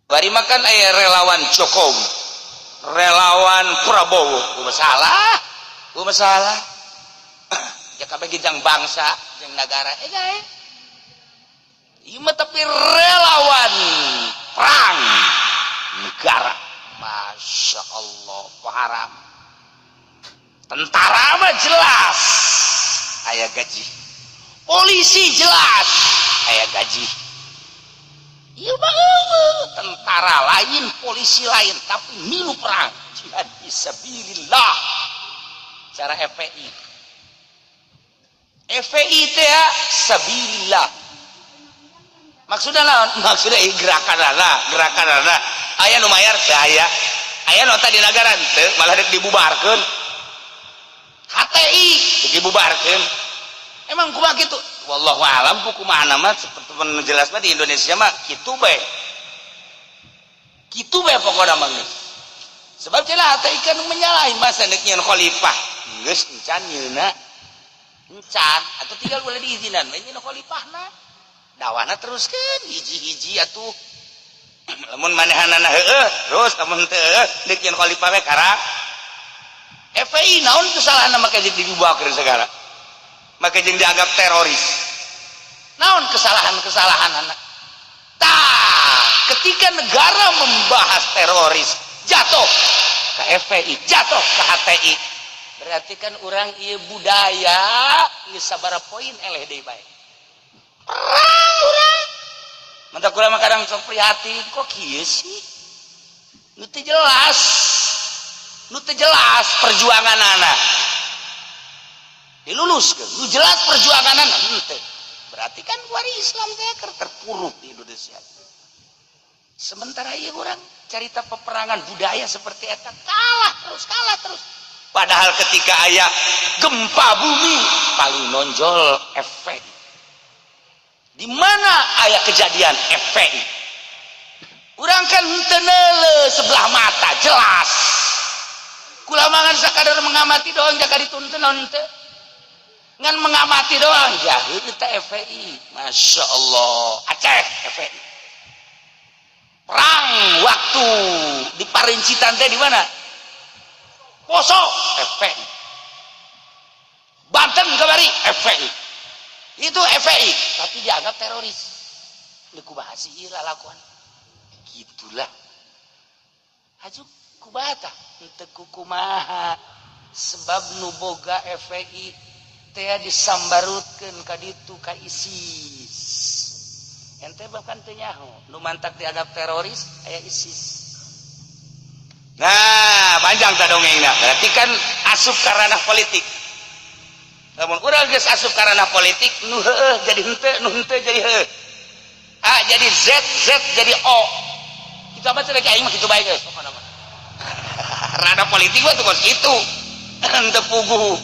Bari makan aya relawan Jokowi, relawan Prabowo. Masalah masalah ya kabeh jang bangsa jeung negara, eh gae. Ieu mah tapi relawan perang negara. Masya Allah, haram. Tentara mah jelas aya gaji, polisi jelas aya gaji. Iya, tentara lain, polisi lain, tapi milu perang jihad fisabilillah. Cara FPI, FPI teh sabilillah. Maksudnya naon? Maksudnya gerakan ana, gerakan ana aya nu mayar teu? Aya, aya nota di negara teu? Malah dek dibubarkeun. HTI dibubarkeun. Emang kumaha kitu? Wallahu alam kumaha mah. Seperti jelas mah di Indonesia mah kitu bae, kitu bae pokokna mah geus. Sebab cenah HTI kan menyalahi masa nek nyieun khalifah geus encan nyeuna, encan atau tinggal boleh diizinan we nyieun khalifahna. Dawana teruskeun hiji-hiji atuh. Lamun manehanana heueuh terus, lamun teu deuk nyieun khalifah we karak. FPI naon kesalahan make jeung dibubarkeun segala, make jeung dianggap teroris? Naon kesalahan-kesalahan anak? Tah, ketika negara membahas teroris, jatuh ke FPI, jatuh ke HTI, berarti kan orang iya budaya geus sabaraha poin eleh deui bae. Perang urang. Mantap, kurang mah kadang sok prihatin, kok kieu sih? Nu teu jelas, nu teu jelas perjuangan anak diluluskeun, nu jelas perjuangan anak henteu. Berarti kan wari Islam teh terpuruk di Indonesia. Sementara ieu orang cerita peperangan budaya seperti eta kalah terus, kalah terus. Padahal ketika aya gempa bumi paling nonjol FPI. Di mana aya kejadian FPI? Urang kan henteu sebelah mata jelas. Kula mah sakadar mengamati doang, jaga dituntun henteu. Ngan mengamati doang jahil eta FPI. Masya Allah, Aceh FPI. Perang waktu di Parincitan teh di mana? Poso FPI. Banten kemari FPI. Itu FPI, tapi dianggap teroris. Ini kumaha sih lakuan? Gitulah. Haju kubata, henteu kumaha. Sebab nu boga FPI teh disambarutkeun ka ditu ka ISIS. Ente bahkan teu nyaho, nu mantak dianggap teroris aya ISIS. Nah, panjang ta dongengna. Berarti kan asup ka ranah politik. Lamun urang geus asup ka ranah politik, nu heueuh jadi henteu, nu henteu jadi heueuh. A jadi Z, Z jadi O. Kitu apa cenah aing mah kitu bae geus pokona mah. Ranah politik mah tuh kos kitu. Henteu puguh.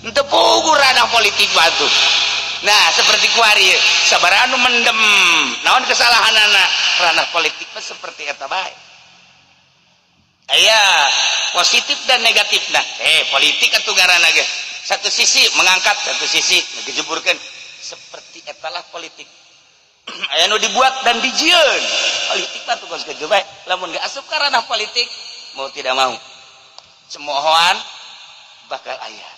Henteu puguh ranah politik mah tuh. Nah, seperti kuari sabaraha anu mendem. Naon kesalahanana? Ranah politik mah seperti eta bae. Aya positif dan negatif. Nah, politik atuh ngaranna ge. Satu sisi mengangkat, satu sisi ngejeburkeun. Seperti etalah politik. Aya nu dibuat dan dijieun. Politik mah tuh kos kitu bae. Lamun geus asup ka ranah politik, mau tidak mau cemoohan bakal aya.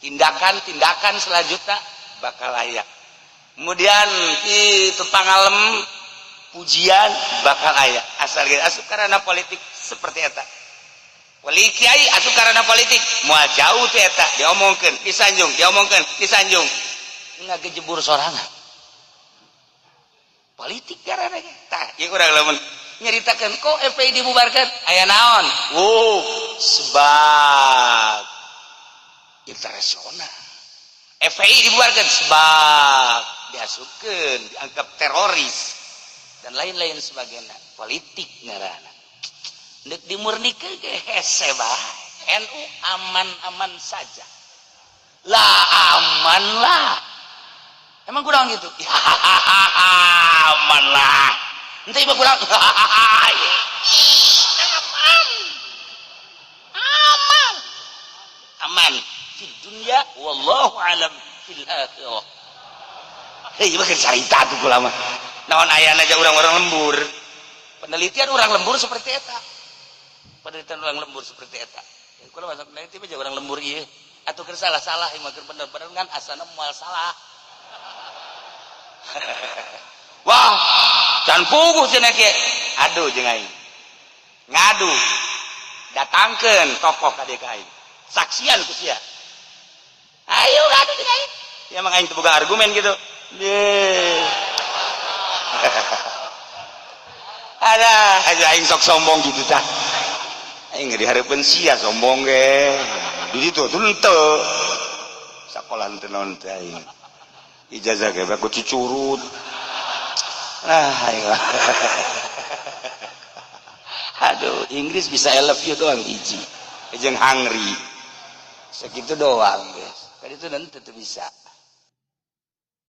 Tindakan-tindakan selanjutnya bakal aya. Kemudian itu pangalem pujian bakal aya. Asal geus asup ka ranah politik seperti eta. Wali kiai asup ka ranah politik moal jauh tuh eta, diomongkeun, disanjung, diomongkeun, disanjung, ngagejebur sorangan. Politik karena tah ieu urang lamun nyeritakeun kok FPI dibubarkan aya naon? Wow, sebab internasional. FPI dibubarkan sebab diasupkeun, dianggap teroris dan lain-lain sebagainya. Politik ngaranna. Nek dimurnikeun ge hese bae. NU aman-aman saja lah, aman lah. Emang kurang gitu ya? Aman lah. Ente mah kurang aman, aman, aman di dunia, wallahu alam fil akhirah. Hei, bahkan carita tuh kula mah. Naon ayana aja orang-orang lembur. Penelitian orang lembur seperti eta, penelitian orang lembur seperti eta. Kalau masuk peneliti mah orang lembur ieu atau keur salah-salah mah, keur bener-bener kan asana moal salah. Wah, can puguh cenah kieu. Aduh, jeung aing ngadu, datangkeun tokoh ka dieu ka aing, saksian ku sia. Ayo ngadu jeung aing. Ya emang aing teu boga argumen gitu. Ye. Ada aja aing sok sombong gitu tah. Aing dihareupeun sia sombong ge. Di ditu tuh henteu. Sakola henteu naon teh aing. Ijazah ge ku cucurut. Ah, aing. Aduh, Inggris bisa "I love you" doang hiji. Jeung "hungry". Segitu doang, guys. Kan itu nanti tetep bisa.